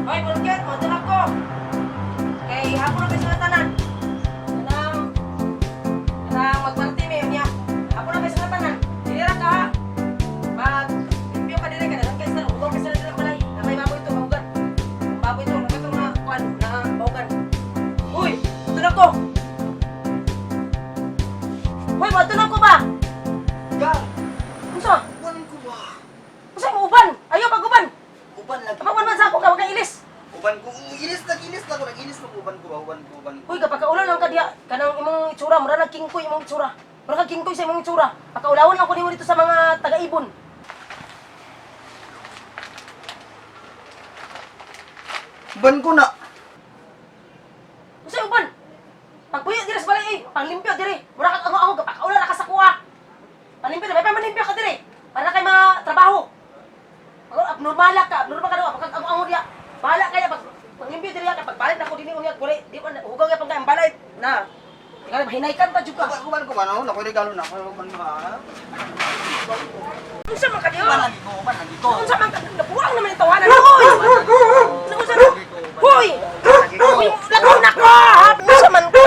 Hoy, Burkit, mo na ko. Kay hapon na kayo sa tanan. Kanang kanang magbalti mi niya. Hapon na kayo sa tanan. Dili ra ka. Mag limpyo ka diri ka kay sa ugaw kay sa diri balay. Na may baboy to baugan. Baboy to, kato nga kuan na baugan. Uy, na ko. Hoy, mo na ko ba? Gang, Unsa? uban ko ba? Unsa mo uban? Ayaw pag-uban. Uban lagi. Kapag man sa ako ka, wag kang ilis. Uban ko. Ilis na, ilis na ko. Nag-ilis na ko. Uban ko ba? Uban ko, uban ko. Uy, kapag kaulan lang ka diya, kanang imong itsura, mura nag kingkoy imong itsura. Mura kag kingkoy sa imong itsura. Pakaulawon lang ko nimo dito sa mga taga-ibon. Uban ko na. Unsa uban? Pagpuyo diri sa balay, eh, panglimpyo diri. Mura kag ango-ango kapag kaulan ra ka sa kuha. Panglimpyo diri, may manlimpyo ka diri. Para kay mga trabaho. Pag abnormal ka, abnormal ka daw, pag ango-ango diya. Bahala kaya pag panglimpyo diri ka, pagbalik na ko dinhi unya, guli, di man hugaw gyud pang balay na. Tinggal hinaykan ta jud ka. Uban, uban ko ba? No? Naku, regalo na. Ako, uban ko ba? Unsa man ka diha? Uban lagi ko, uban lagi ko. Unsa man ka nabuang naman yung tawanan. Hoy! Unsa man? Hoy! Hoy, lakaw na ko! Unsa man ka?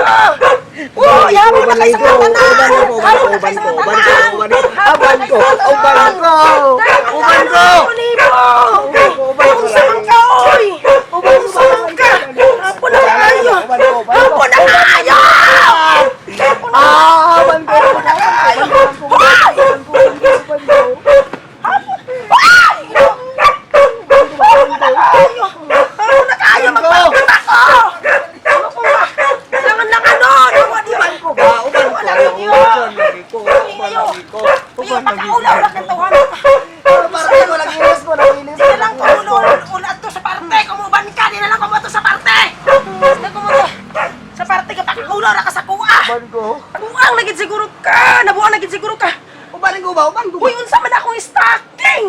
Hoy, hapon na kayo sa mga tanan! Hapon na kayo sa mga tanan! Uban ko, uban ko, uban ko. Unsa man ka, oy! Unsa man ka? Hapon na kaayo! Hapon na kaayo! Hapon na Ah, uban ko, Hapon na kaayo! Hoy! uban ko. Ay! Hapon na kaayo! Hapon na kaayo! Magpagod ako! Ano ko ba? Kailangan lang ano! Nawa, di ba? Uban ko ba? Uban ko. Wala lang yun. Uban lagi ko, uban lagi ko. Uy, Uban lagi ko. pagkaulaw lang ang tawanan. Parang ako nag-ilis ko, nag-ilis Di ko. na lang kumulo to sa parte. Kumuban ka, di na lang kumuto sa parte. Di kumuto. Sa parte ka, pagkaulaw na ka sa kuha. Uban ko. Nabuang na gid siguro ka. Nabuang na gid siguro ka. Uban ko ba? Uban ko ba? Uy, unsa man akong stocking?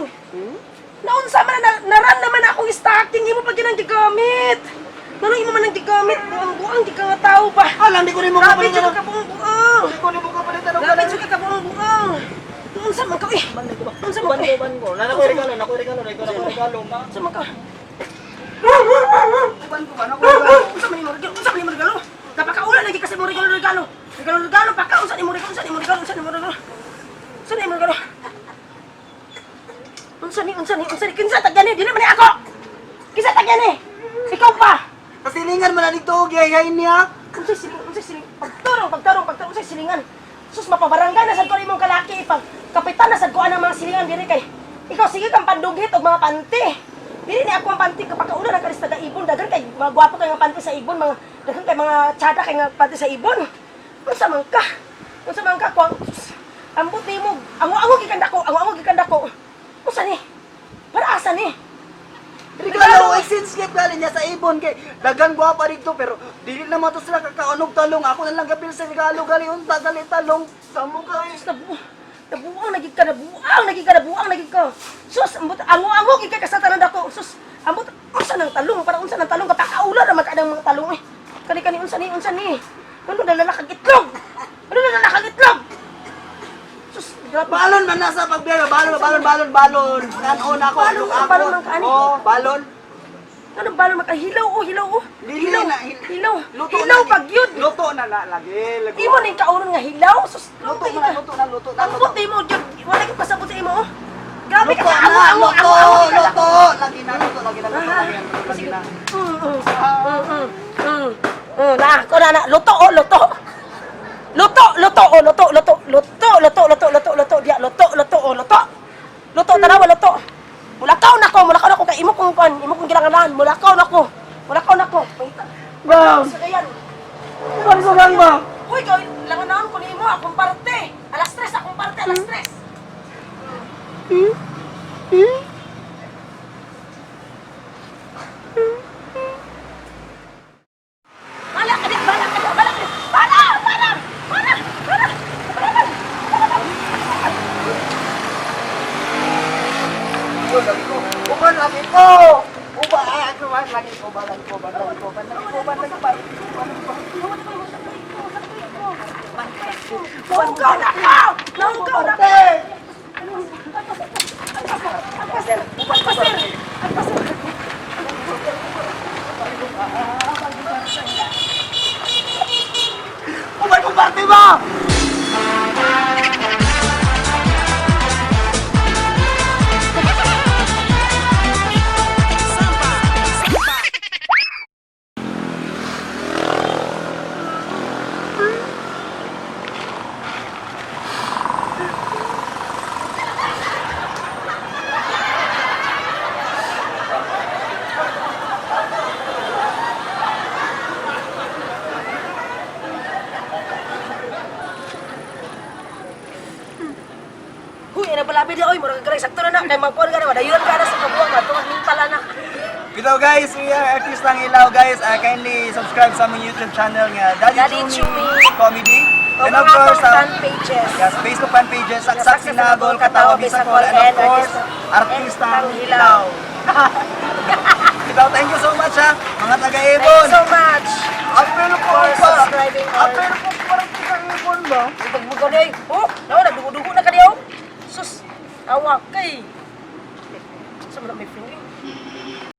Naunsa man na, naran naman akong stocking, imo pa ginang gigamit. Ngano imo man ang gigamit? Ang buang di ka nga tao ba? Alam, di ko rin mo Grabe kapalitan. jud ka buong buang. Di ko rin mo kapalitan. Grabe jud ka buong buang. Unsa man ka eh? Unsa man Uban ka? ko, uban ko. Nana ko regalo, nako regalo, nako regalo, ma. Unsa man ka? Uban ko ba? Nako regalo. Unsa man imo regalo? Unsa man imo regalo? Napakaula lagi kasi mo regalo regalo. Regalo regalo pa ka unsa nimo regalo? Unsa nimo regalo? Unsa nimo regalo? Unsa nimo regalo? Unsa ni unsa ni unsa ni kinsa tagyani? Dili man ni ako. Kinsa tagyani? Ikaw pa. Kasilingan man na dito, giyayain niya. Unsay siling, unsay siling, pagtarong, pagtarong, pagtarong, unsay silingan. Sus, mapabarangay na sad ko imong kalaki, pag kapitan na sad ko anang mga silingan diri kay. Ikaw sige kang pandughit og mga panty. Dili ni ako ang panty kapag kauna na karis taga ibon, daghan kay mga gwapo kay nga panty sa ibon, mga daghan kay mga tsada kay nga panty sa ibon. Unsa man ka? Unsa man ka kuang ambot nimo, ango-ango gikan dako, ango-ango gikan dako. Unsa ni? Para asa ni? Regalo, exchange gift galing niya sa ibon kay dagan gwapa dito pero dili na mo to sila kakaunog talong. Ako na lang gapil sa regalo gali unta gali talong. Samo kay. Sus, nabuang nagig ka, nabuang nagig ka, nabuang nagig ka. Sus, ambot, ango-ango gig ka sa tanan dako. Sus, ambot, unsa nang talong, para unsa nang talong, kapakaula na magkaadang mga talong eh. Kani kani unsa ni, unsa ni. Ano nalala kag itlog? Ano nalala kag itlog? Sus, grabe. Balon man nasa pagbiyahe, balon, balon, balon, balon. Kanon ako, Balon, ako. balon man kaani. Oh, balon. Ano balon makahilaw oh, hilaw oh. Dili Hilaw, na, hilaw. Luto Hilaw na, pag yun. Luto na na lagi. Lagi. Imo ning kaunon nga hilaw. Sus, Luto na, luto na, luto na, luto. Ambot nimo gyud. Wala gyud pasabot sa imo oh. Grabe ka Luto na, ango-ango, luto, ango-ango gid ka luto. Lagi na, luto, lagi na, luto, lagi na, luto, lagi na. Na, ko na na, luto oh, luto. Luto, luto oh, luto, luto, luto, luto, luto, luto, luto, diya, luto, luto oh, luto. Luto tanawa luto. Mulakaw na ko, mulakaw na ko kay imo kong kuan, imo kong gilanganan, mulakaw na ko. Mulakaw na ko. Bam! Sa kayan. Uban ko lang ba? Hoy, gawin langanan ko nimo akong parte. Alas 3 akong parte, alas 3. Bala ka di, bala ka di, bala ka di. Bala, bala, bala, bala, bala, bala. Uban lagi ko. Uban lagi ko. Uban ah, uban lagi ko, uban lagi ko, uban lagi ko, uban lagi ko, uban lagi ko, uban lagi ko. Nahugaw na ka! Nahugaw na ka! Agpas, ba? Huy, ana palabi di oy, murag ka sakto na na kay magkuan ka na madayuran ka na sa kabuang kadto mintal na. Bitaw guys, we are Artistang Ilaw guys. Kindly subscribe sa aming YouTube channel nga Daddy, Daddy Chumi Chumi Comedy. O And of mga course, atong fan pages. Yes, Facebook fan pages, Saksak Sinagol, Katawa Bisacol, and of course, Artistang Ilaw. Bitaw, thank you so much ha, mga Thank you taga-Ibon. so much. Apelo po For pa. subscribing our- Apelo po parang taga-Ibon ba? Pagbugaw ni, oh, nawa nagdugo-dugo na ka diyo. Sus, awa kay. Sa man may friend.